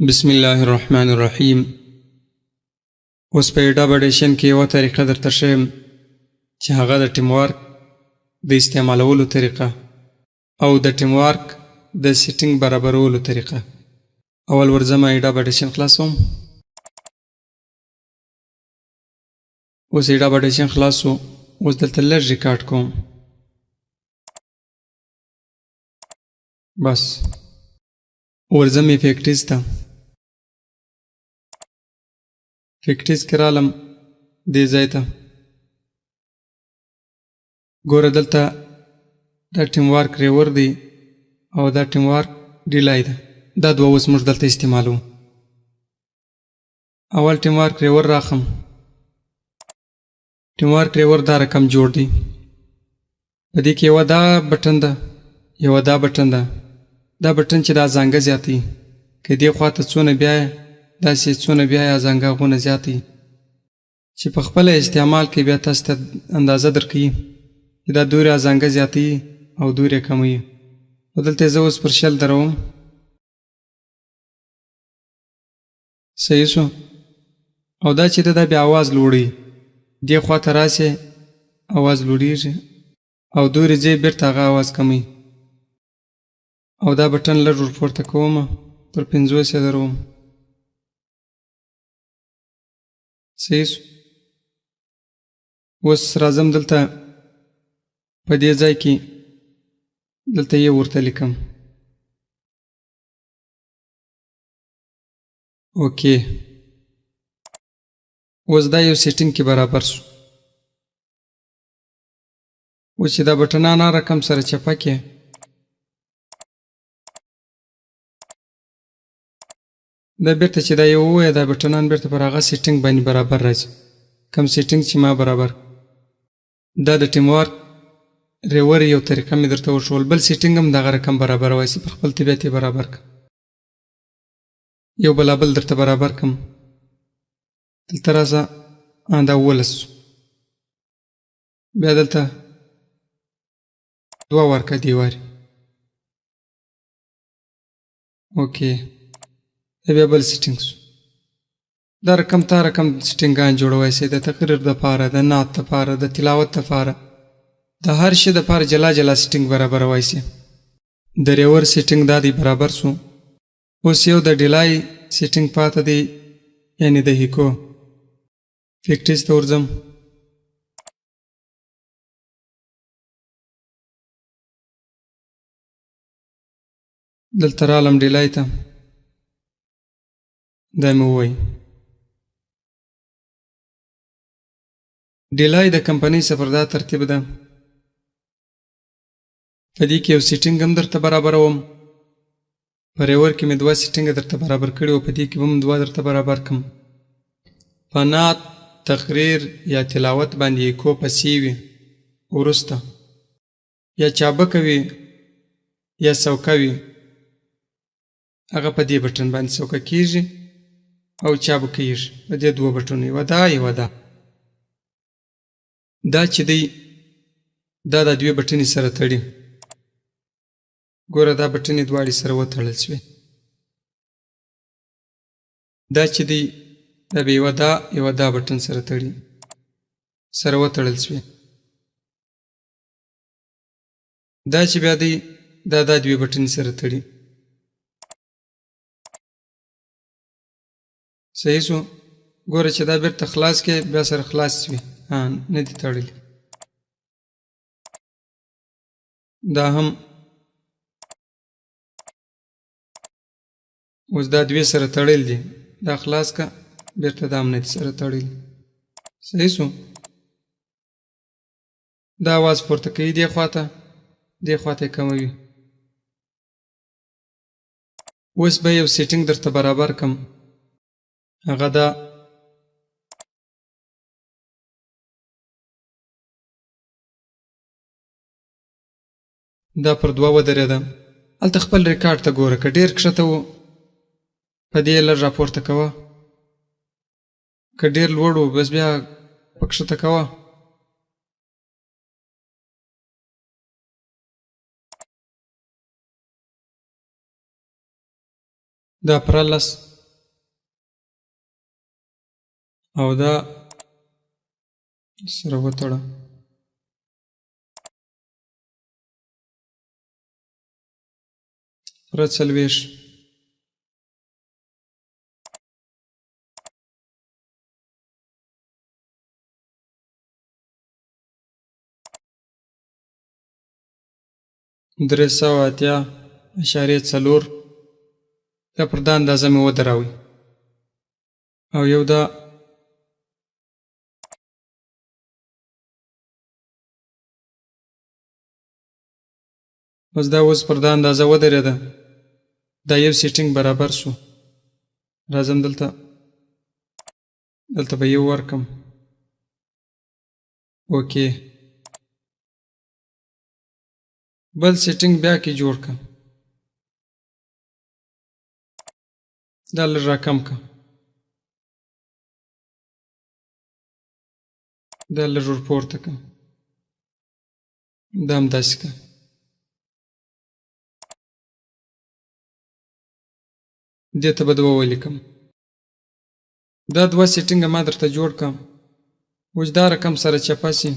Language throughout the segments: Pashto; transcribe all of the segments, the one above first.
بسم الله الرحمن الرحیم. اوس په Adobe Audition کې یوه طریقه درته ښیم چې هغه د TeamWork د استعمالولو طریقه او د TeamWork د setting برابرولو طریقه. اول ورځم Adobe Audition خلاصوم. اوس Adobe Audition خلاص شو. اوس دلته لږ ریکارډ کوم، بس. ورځم effects ته، effects کې رالم دې ځای ته. ګوره دلته دا TeamWork reverb دی او دا TeamWork delay ده. دا دوه اوس موږ دلته استعمالوو. اول TeamWork reverb راخم. TeamWork reverb دا رقم جوړ دی. په دې کې یوه دا بټن ده، یوه دا بټن ده. دا بټن چې دا زنګه زیاتوي، که دې خواته څونه بیا داسې څونه بیا یا زنګه غونه زیاتوي، چې په خپله استعمال کې بیا تاسو ته اندازه درکوي چې دا دورې ازانګه زیاتوي او دورې کموي. خو دلته زه اوس پر 20 دروم. صحیح شو. او دا چې دا بیا اواز لوړوي، دې خواته راسې اواز لوړېږي او دورې ځای بیرته هغه اواز کموي. او دا بټن لږ ورپورته کوم، پر 50 یې دروم. صحیح شو. اوس راځم دلته په دې ځای کې، دلته یې ورته لیکم. okay، اوس دا یو setting کې برابر شو. اوس چې دا بټنان هر رقم سره چپه کړې، دا بیرته چې دا یو ووایه، دا بټنان بیرته پر هغه setting باندې برابر راځي، کوم setting چې ما برابر. دا د TeamWork reverb یو طریقه مې درته وښول. بل setting هم دغه رقم برابروای سي، پر خپل طبیعت یې برابر کړم. یو بلابل درته برابر کړم. دلته راسه، دا 17 شو. بیا دلته دوه ورکه دیواري. okay، دا بیا بل setting شو. دا رقم تا رقم setting ګان جوړوای سي، د تقریر دپاره، د نعت دپاره، د تلاوت دپاره، د هر شي دپاره جلا جلا setting برابروای سي. د reverb setting دا دی برابر شو. اوس یو د delay setting پاته دی، یعنی د echo. effects ته ورځم. دلته رالم delay ته، دا مې ووایي. delay د کمپنۍ څخه دا ترتیب ده. په دې کې یو setting هم درته برابروم. په reverb کې مې دوه setting درته برابر کړي وو، په دې کې به هم دوه درته برابر کړم. په نعت، تقریر یا تلاوت باندې ایکو پسې وي وروسته، یا چابکه وي یا سوکه وي، هغه په دې بټن باندې سوکه کیږي او چابکیږي. په دې دوه بټنو، یوه دا یوه دا. دا چې دی دا د دوې بټنې سره تړي. ګوره دا بټنې دواړې سره وتړل شوې. دا چې دی دا بیا یوه دا یوه دا بټن سره تړي، سره وتړل شوې. دا چې بیا دی دا دا دوې بټنې سره تړي. صحیح شو. ګوره چې دا بیرته خلاص کړې، بیا سره خلاص شوي، ها نه دي تړلي. دا هم اوس دا دوې سره تړلي دي، دا خلاص که بیرته دا هم نه دي سره تړلي. صحیح شو. دا اواز پورته کوي دې خواته، دې خواته یې کموي. اوس به یو setting درته برابر کړم، هغه دا دا پر دوه ودرېده. هلته خپل ریکارډ ته ګوره، که ډېر کښته و په دې لږ راپورته کوه، که ډېر لوړ و بس بیا په کښته کوه. دا پرلس او دا سره وتړه. پوره 40. 380.4. دا پر دا اندازه مې ودراوی. او یو دا بس دا اوس پر دا اندازه ودرېده. دا یو setting برابر شو. راځم دلته، دلته به یو ورکم. okay، بل setting بیا کې جوړ کم. دا لږ راکم کم، دا لږ ورپورته کم، دا هم داسې کم. دې ته به دوه ولیکم. دا دوه setting ه ما درته جوړ کم. اوس دا رقم سره چپه سي،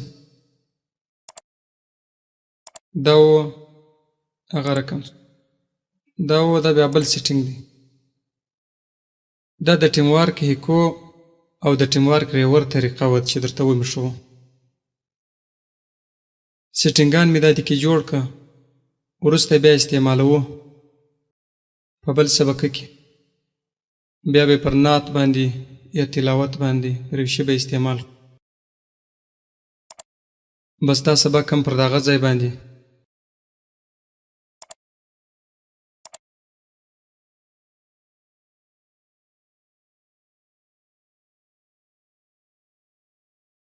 دا و هغه رقم، دا و، دا بیا بل setting دی. دا د teamwork هیکو او د teamwork ریور طریقه وه چې درته ومې ښووه. setting ان مې دا دې کې جوړ که، وروسته بیا استعمالوو په بل سبقه کې. بیا به پر نعت باندې یا تلاوت باندې پر یو شي به استعمال. بس دا سبق هم پر دغه ځای باندې